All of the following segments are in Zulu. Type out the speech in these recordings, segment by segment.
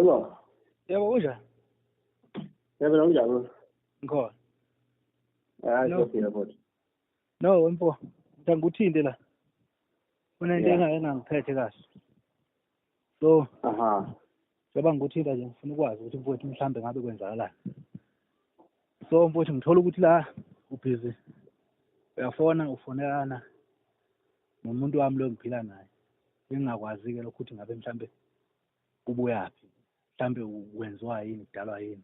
Yebo. Yebo, kunjani? Yebo, kunjani? Ngikhona. Hayi, No. siyaphila futhi. No, mfo. Ngikuthinte la. Kunento Yeah. engangiphethe kahle. So, Aha. njengoba ngikuthinta nje ngifuna ukwazi ukuthi mfowethu mhlambe ngabe kwenzakalani. So mfowethu ngithola ukuthi la ubhizi uyafona ufonelana nomuntu wami lo engiphila naye. Engingakwazi-ke lokho ukuthi ngabe mhlambe kubuyaphi, mhlambe kwenziwa yini, kudalwa yini.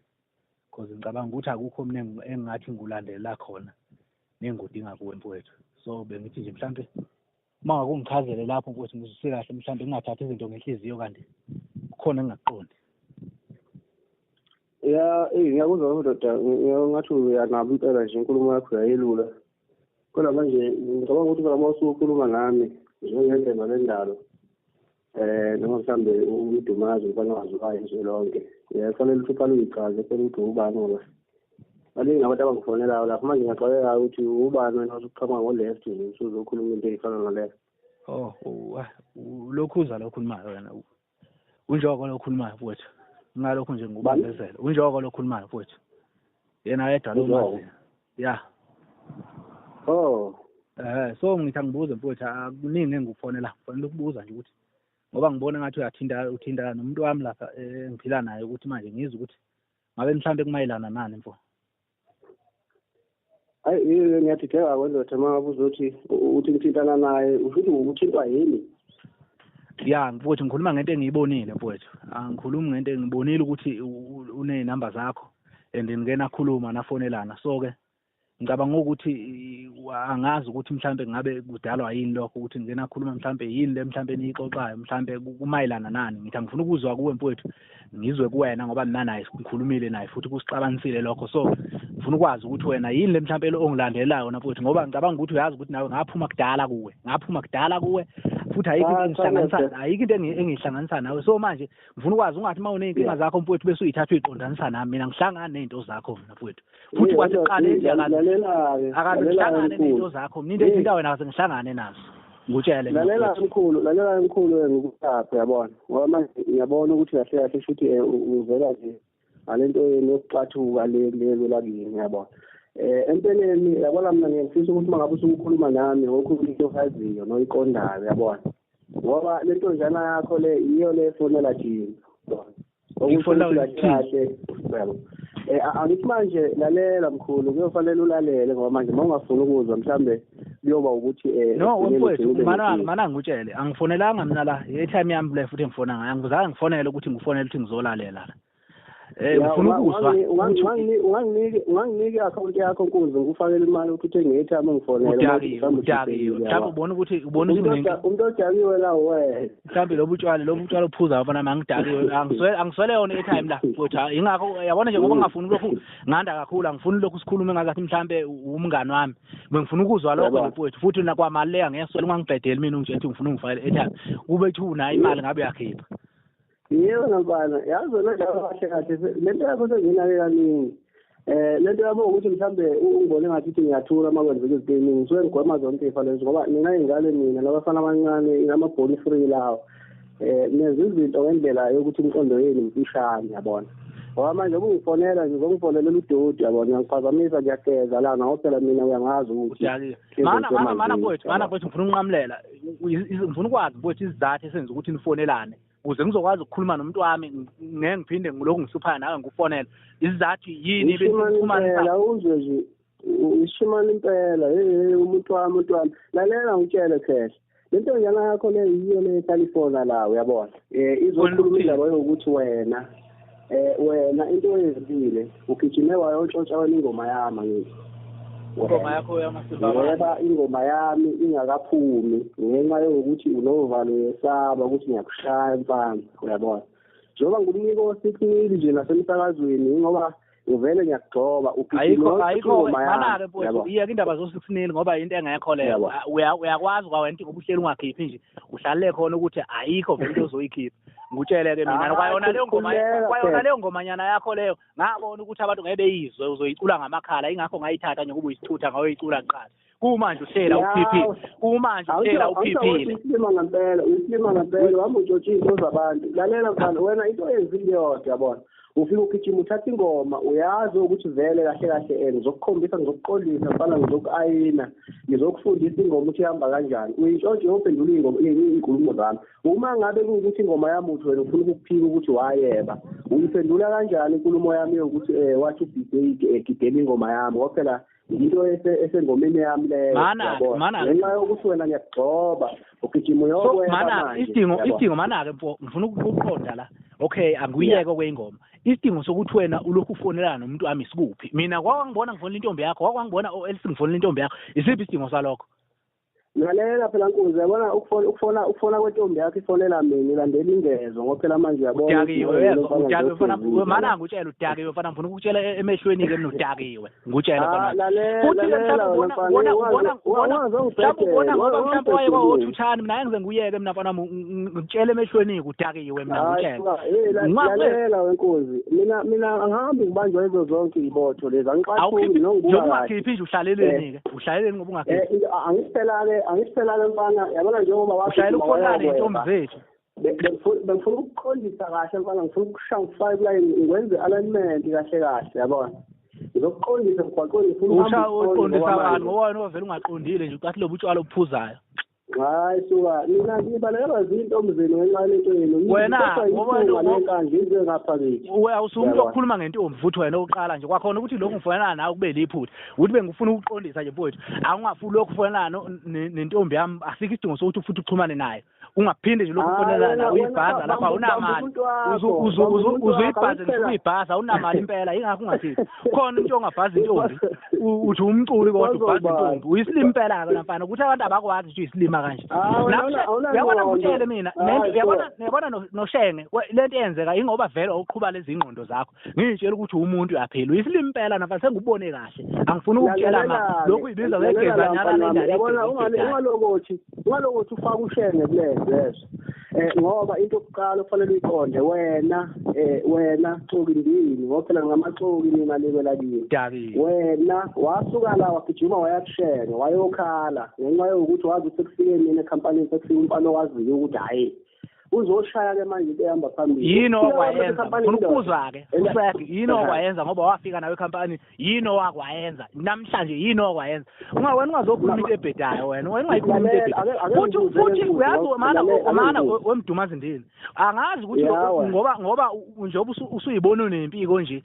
Because ngicabanga ukuthi akukho mina engingathi ngikulandelela khona nengikudinga kuwe mfowethu. So bengithi nje mhlambe uma ngabe ungichazele lapho mfowethu ngizwise kahle, mhlambe ngingathathi izinto ngenhliziyo kanti kukhona engingakuqondi. Ya, eh ngiyakuzwa ndoda, ngathi uyanaba impela nje inkulumo yakho uyayelula. Kodwa manje ngicabanga ukuthi phela uma usukhuluma nami njengendlela lendalo noma mhlambe umdumazi umfana waziwayo nje lonke. Uyafanele ukuthi uqale uyichaze phela ukuthi ubani ngoba baningi abantu abangifonelayo lapho manje ngiyaxakeka ukuthi ubani wena osuqhamuka ngo-left nje usuzokhuluma into ey'fana naleyo. Oh, lokhu uza lo okhulumayo wena. Unjoko lo okhulumayo mfowethu. Ngalokhu nje ngikubambezela. Unjoko lo okhulumayo mfowethu. Yena yedwa lo Unjoko? maziyo. Ya. Oh, So ngithi angibuze mfowethu, akuningi engikufonela, ngifonela ukubuza nje ukuthi ngoba ngibona ngathi uyathinta uthintana nomuntu wami lapha engiphila naye ukuthi manje ngizwe ukuthi ngabe mhlambe kumayelana nani mfo. Hayi, ngiyadideka kwendoda uma ngabe uzothi uthi ngithintana naye, usho ukuthi uthintwa yini? Ya mfowethu, ngikhuluma ngento engiyibonile mfowethu. Angikhulumi ngento engibonile ukuthi uney'namba zakho and nike nakhuluma nafonelana. So-ke ngicabanga ukuthi angazi ukuthi mhlambe ngabe kudalwa yini lokho ukuthi nike nakhuluma, mhlambe yini le mhlambe eniyixoxayo, mhlambe kumayelana nani. Ngithi angifuna ukuzwa kuwe mfowethu, ngizwe kuwena ngoba mina naye ngikhulumile naye futhi kusixabanisile lokho. So ngifuna ukwazi ukuthi wena yini le mhlambe ongilandelayo wena mfowethu, ngoba ngicabanga ukuthi uyazi ukuthi nawe ngaphuma kudala kuwe, ngaphuma kudala kuwe futhi ayikho into Cha, cha, engihlanganisa, ndoda. ayikho into engihlanganisa nawe. So manje ngifuna ukwazi, ungathi uma uney'nkinga zakho mfowethu bese uyithatha uyiqondanisa nami. Mina ngihlangane ney'nto zakho mina mfowethu, futhi Eh, kwasekuqaleni nje Lalela-ke, akaze lalela-ke ngihlangane ney'nto mkhulu. zakho mina. Into ethinta wena akaze ngihlangane nazo, ngikutshele mina Lalela mfowethu. mkhulu, lalela mkhulu, ngikuthathe uyabona. Ngoba manje ngiyabona ukuthi kahle kahle shuthi uvela nje ngalento yenu yokuxathuka le lelo lakini uyabona. Empeleni yabona mina ngiyafisa ukuthi uma ngabe usukhuluma nami ngokhuluma into oyaziyo noyiqondayo uyabona. Ngoba le ntonjana yakho le yiyo le efonela thina. Uyabona. Okusho Ifonela ukuthi wena kahle kahle uyabo. Angithi manje lalela mkhulu, kuyofanele ulalele ngoba manje uma ungafuni ukuzwa mhlambe kuyoba ukuthi No ekugcineni mfowethu, ugcine ube mana nenkinga. mana ngikutshele, angifonelanga mina la, i-airtime yami le futhi engifona ngayo, angizange ngifonele ukuthi ngifonele ukuthi ngizolalela la. Ya, Ngifuna ukuzwa ukuthi unganginiki i-akhawunti yakho nkunzi, ngikufakele imali ukuthi uthenge i-airtime ungifonele uma udakiwe, mhlawumbe udakiwe uhluphekile mhlawumbe, yabo. ubona ukuthi Umuntu umuntu odakiwe la wena. Mhlawumbe lobu tshwala ophuzayo mfana, angidakiwe, angiswele yona i-airtime la mfowethu. Ingakho yabona nje ngoba ngingafuni lokhu nganda kakhulu, angifuni lokhu sikhulume ngazathi mhlambe umngani wami, bengifuna ukuzwa lokho Yabo. nje mfowethu. Futhi nakwamali leyo ngiyaswela, ungangibhedeli mina ungitshela ukuthi ngifuna ungifakele i-airtime kube thi unayo imali ngabe uyakhipha. Yebo mfana, yazi wena njalo kahle kahle le nto yakho senginake kaningi. Le nto yabo ukuthi mhlambe ungibone ngathi uthi ngiyathula uma kwenzeka izinto ey'ningi, ngisuke ngigwema zonke iy'fa lezo ngoba nina y'ngane nina labafana abancane amabhoni free lawo. Nenza izinto ngendlela yokuthi imiqondo yenu mfishane yabona. Ngoba manje ukungifonela nje uzongifonelela udoti yabona, uyangiphazamisa, ngiyageza la ngoba phela mina uyangazi ukuthi Udakiwe. hlezi Mana mana mana ngisemanzini mfowethu, mana yabona. mfowethu, ngifuna ukunqamulela. Ngifuna ukwazi mfowethu isizathu esenza ukuthi nifonelane ukuze ngizokwazi ukukhuluma nomuntu wami, ngeke ngiphinde ngilokhu ngihluphana nawe ngikufonela. Isizathu yini Ishimane benixhumanisa? impela uzwe nje ishimane impela, hey umuntu wami, umuntu wami, lalela ngitshele khehla, le ntonjana yakho le yiyo le ehlala la uyabona, Wena izokhuluma uthini? indaba yokuthi wena wena into oyenzile ugijime wayotshontsha wena ingoma yami, angithi Ingoma wena yakho yamasimba bani? Ngoba ingoma yami ingakaphumi ngenxa yokuthi unovalo, uyesaba ukuthi ngiyakushaya mfana uyabona, njengoba ngumniko o-6 mil nje nasemsakazweni ngoba uvele ngiyakugxoba ugijime Ayikho wayotshontsha ayikho ingoma yami mana-ke mfowethu, uyabona. iyeke indaba zo-6 mil ngoba into engekho leyo. Yabo. Uyakwazi kwawena into ngoba uhleli ungakhiphi nje, uhlalele khona ukuthi ayikho vele into ozoyikhipha. Ngikutshele-ke mina Hayi, kwayona leyo ngoma, khululeka kwayona phela. leyo ngomanyana yakho leyo ngabona ukuthi abantu ngeke beyizwe, uzoyicula ngamakhala, ingakho ngayithatha nje kuba uyisithutha ngayoyicula kuqala. Kumanje uhlela uphiphile, kumanje uhlela uphiphile. Uyisilima ngempela, uyisilima ngempela, uhamba utshontsha izinto zabantu. Lalela mfana, wena into oyenzile yodwa yabona. Ufika ugijima uthatha ingoma, uyazi ukuthi vele kahle kahle ngizokukhombisa, ngizokuqondisa mfana, ngizoku-ayina, ngizokufundisa ingoma ukuthi ihamba kanjani. Uyintshontshe uyophendula ingoma iy'nkulumo zami. Uma ngabe kuwukuthi ingoma yami uthi wena ufuna ukukuphika ukuthi wayeba, uyiphendula kanjani inkulumo yami yokuthi wathi uBJ gidela ingoma yami, ngoba phela into esengomeni yami leyo. Ngenxa yokuthi wena ngiyakugxoba, ugijima uyokweba manje. Isidingo mana-ke mfo, ngifuna ukuqonda la. Okay, angiyeke kwengoma. Isidingo sokuthi wena ulokhu ufonelana nomuntu wami sikuphi? Mina kwangibona ngifonela intombi yakho, kwangibona ngifonela intombi yakho. Isiphi isidingo salokho? Lalela phela nkunzi, yabona ukufona kwentombi yakho ifonela mina ilandela ingezo, ngoba phela manje uyabona. Udakiwe mfana, mana ngikutshela udakiwe mfana, ngifuna ukukutshela emehlweni ke mina udakiwe. Ngikutshela mfana. Futhi mhlawumbe ubona ngoba mhlawumbe waye kwawothuthani, mina ngize ngiyeke mina mfana, ngikutshela emehlweni ke udakiwe mina ngikutshela. Lalela wenkosi, mina angihambi ngibanjwa izo zonke izibotho lezi, angiqaphumi nongibuka. Njengoba ungakhiphi nje uhlaleleni ke, uhlaleleni ngoba ungakhiphi. Angisiphelake mfana, yabona njengoba ushayela ufonane intombi zethu. Bengifuna ukuqondisa kahle mfana, ngifuna ukushaya ngifake kulayini ngikwenze alignment kahle kahle, yabona. Ngizokuqondisa emgwaqweni, ngifuna uqondisa abantu ngoba wena vele ungaqondile nje, ucathi lobu utshwala obuphuzayo. Hayi suka, mina ngibalekelwa zintombi zenu ngenxa yalento yenu. Wena ngoba ngize ngapha kithi. Awusumuntu okhuluma ngentombi futhi wena oqala nje kwakhona ukuthi lokhu ngifonelana nawe kube liphutha. Ukuthi bengifuna ukuqondisa nje mfowethu, awungafuni lokhu ufonelana nentombi yami, asikho isidingo sokuthi futhi uxhumane naye. Ungaphinde nje lokhu ufonelana naye uyibhaza lapha awunamali. Uzuyibhaza nje uyibhaza awunamali impela, ingakho ungakhiphi. Khona umuntu ongabhaza intombi, uthi umculi kodwa ubhaza intombi. Uyisilima impela ke mfana, ukuthi abantu abakwazi ukuthi uyisilima kanje. Uyabona ngikutshele mina, uyabona noShenge lento eyenzeka ingoba vele uqhuba lezi ingqondo zakho. Ngitshela ukuthi umuntu uyaphila, uyisilima impela mfana, sengubone kahle. Angifuni ukukutshela manje. Lokhu ibiza ngegezanyana lendaba. Yabona ungalokothi ufaka uShenge kulezi lezo. Ngoba into yokuqala kufanele uyiqonde wena, wena xoki ndini, ngoba phela ngamaxoki mina lekwela kimi. Wena wasuka la wagijima waya kuShenge wayokhala ngenxa yokuthi wazi ukuthi sekufike mina ekhampanini, sekufike umfana owaziyo ukuthi hhayi uzoshaya ke manje into ehamba phambili. Yini okwayenza? Ngifuna ukuzwa ke yini okwayenza ngoba wafika nawe ekhampanini, yini owakwayenza namhlanje, yini okwayenza? Wena ungazokhuluma into ebhedayo wena, wena ungayikhuluma into ebhedayo. Futhi uyazi mana wemdumazi ndini, angazi ukuthi ngoba njengoba usuyibona unempiko nje,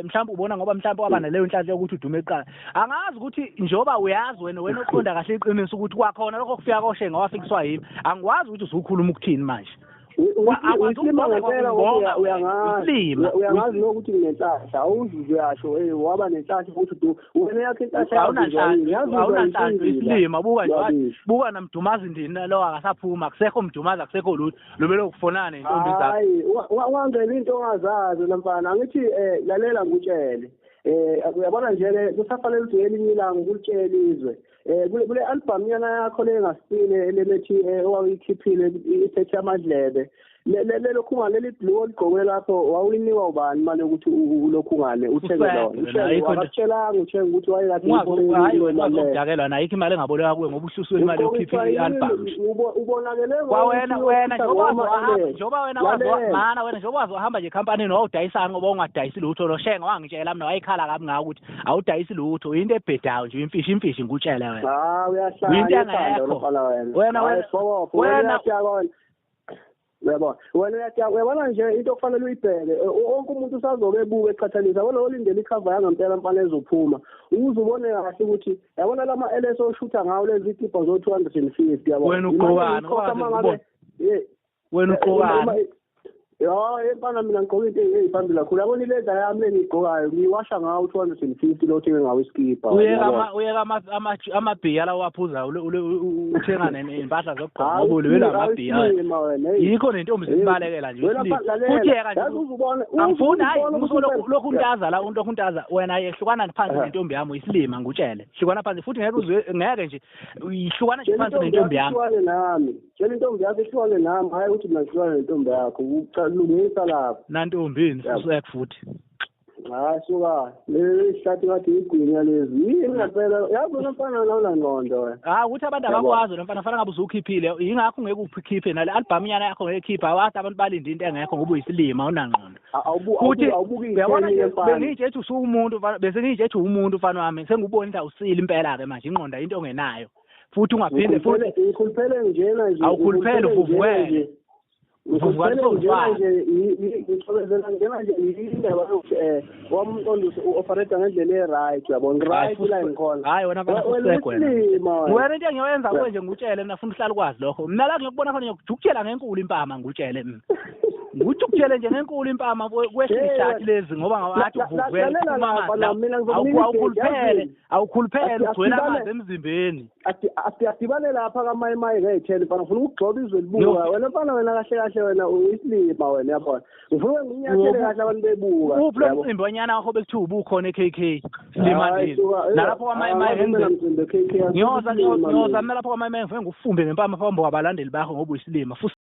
mhlawumbe ubona ngoba mhlawumbe waba naleyo nhlanhla yokuthi udume eqala. Angazi ukuthi njengoba uyazi wena oqonda kahle iqiniso ukuthi kwakhona lokho kufika koShenge wafikiswa yimi, angikwazi ukuthi usukhuluma ukuthini manje. Uyisilima ngempela, uyangazi nokuthi nginenhlahla, awuzuze uyasho waba nenhlahla ukuthi wena yakho inhlahla awunanhlahla. Isilima buka nje, buka namdumazi ndini lo akasaphuma, akusekho mdumazi, akusekho lutho, lube lokufonana nentombi zakho. Hayi wangena into ongazazi mfana, angithi lalela ngikutshele. Uyabona nje kusafanele ukuthi elinye ilanga ukulitshela izwe. Kule album yana yakho le engasile lemethi owayikhiphile isethe amadlebe, lelo khunga leli blue oligqoke lapho wawulinikwa ubani manje ukuthi ulokhu ngale uthenge lona? Akakutshelanga uthenge ukuthi wayekade udakelwa nayo ikho imali engaboleka kuwe ngoba uhlusiwe imali yokukhipha i-album. Ubonakele kwawena wena njengoba wena mana wena njengoba wazohamba nje ekhampanini wawudayisanga ngoba ungadayisi lutho. NoShenge wangitshela mina wayekhala kabi ngawo ukuthi awudayisi lutho, into ebhedayo nje, imfishi ngikutshele wena. Hayi uyahlanya wena wena uyabona wena uyabona nje into okufanele uyibheke, wonke umuntu usazobe ebuka eqhathanisa, yabona olindele ikhava yangempela mfana ezophuma ukuze ubone kahle ukuthi yabona lama LS oshutha ngawo lezi zikibha zo 250, yabona wena ugqokani, wena ugqokani? Ya mfana mina ngigqoka into eyiphambili kakhulu, yabona ileza yami lengiyigqokayo ngiyiwasha ngawo 250 lo othenga ngawo isikibha. Uyeka amabhiya lawo waphuzayo uthenga nempahla zokugqoka ngoba ulwela amabhiya. Yikho nentombi zikubalekela nje. Futhi yeka nje angifuni, hayi lokhu untaza la, lokhu untaza wena yehlukana phansi nentombi yami, uyisilima ngikutshele. Hlukana phansi futhi ngeke uzwe, ngeke nje ihlukana nje phansi nentombi yami. Tshela intombi yakho ihlukane nami, hayi ukuthi mina ngihlukane nentombi yakho. Lungisa lapho nantombini usek futhi. Hayi suka, leli hlathi kade igwinya lezi. Yini ngempela? Yazi wena mfana wena unangqondo wena. Hayi ukuthi abantu Yabo. abakwazi lo mfana, fanele ngabe usukhiphile. Yingakho ungeke ukhiphe nale album nyana yakho, ngeke ukhiphe. Awathi abantu balinde into engekho ngoba uyisilima, unangqondo. Futhi Awubuki uyabona itheni nje mfana. bengiyitshe ethi usuwumuntu mfana, bese ngiyitshe ethi uwumuntu mfana wami, sengubona ukuthi awusile impela ke manje, ingqondo into ongenayo. Futhi ungaphinde futhi Ngikhuluphele njena nje. Awukhuluphele, ngikhuluphele uvuvukele. njena nje. Uvuvukala Ngikhuluphele njena ufana. nje, ngixokozela njena nje indaba yokuthi wamqondo u-operate ngendlela e-right, uyabona, right la ngikhona. Hayi wena mfana, Wena futhi wena. uyisilima wena. Wena into engiyoyenza kuwe nje, ngikutshele mina, funa uhlale ukwazi lokho. Mina la ngiyokubona khona ngiyokujukutshela ngenkulu impama, ngikutshele mina. Ngikujukutshele nje ngenkulu impama kwehle Hey, ihlathi lezi ngoba ngawathi uvuvukele lalela uphuma lapha amanzi la, la. mina ngizokunika idate, Awukhuluphele, yazini. awukhuluphele, ugcwele amanzi emzimbeni. Asidibane lapha kaMayimayi ngey'theni mfana, ngifuna ukugxoba izwe libuka. Wena mfana wena kahle kahle wena uyisilima wena, uyabona. Ngifuna nginyathele kahle abantu bebuka. Uphi lo Uyabo? mcimbi wanyana wakho bekuthiwa ubukhona e-KK Hayi, Silimandini? suka, Nalapho kwaMayimayi angikaze ngenze mcimbi e-KK, ngiyoza isilima ngiyoza mina. mina lapho kwaMayimayi ngifike ngikufumbe ngempama phambi kwabalandeli bakho ngoba uyisilima. Futhi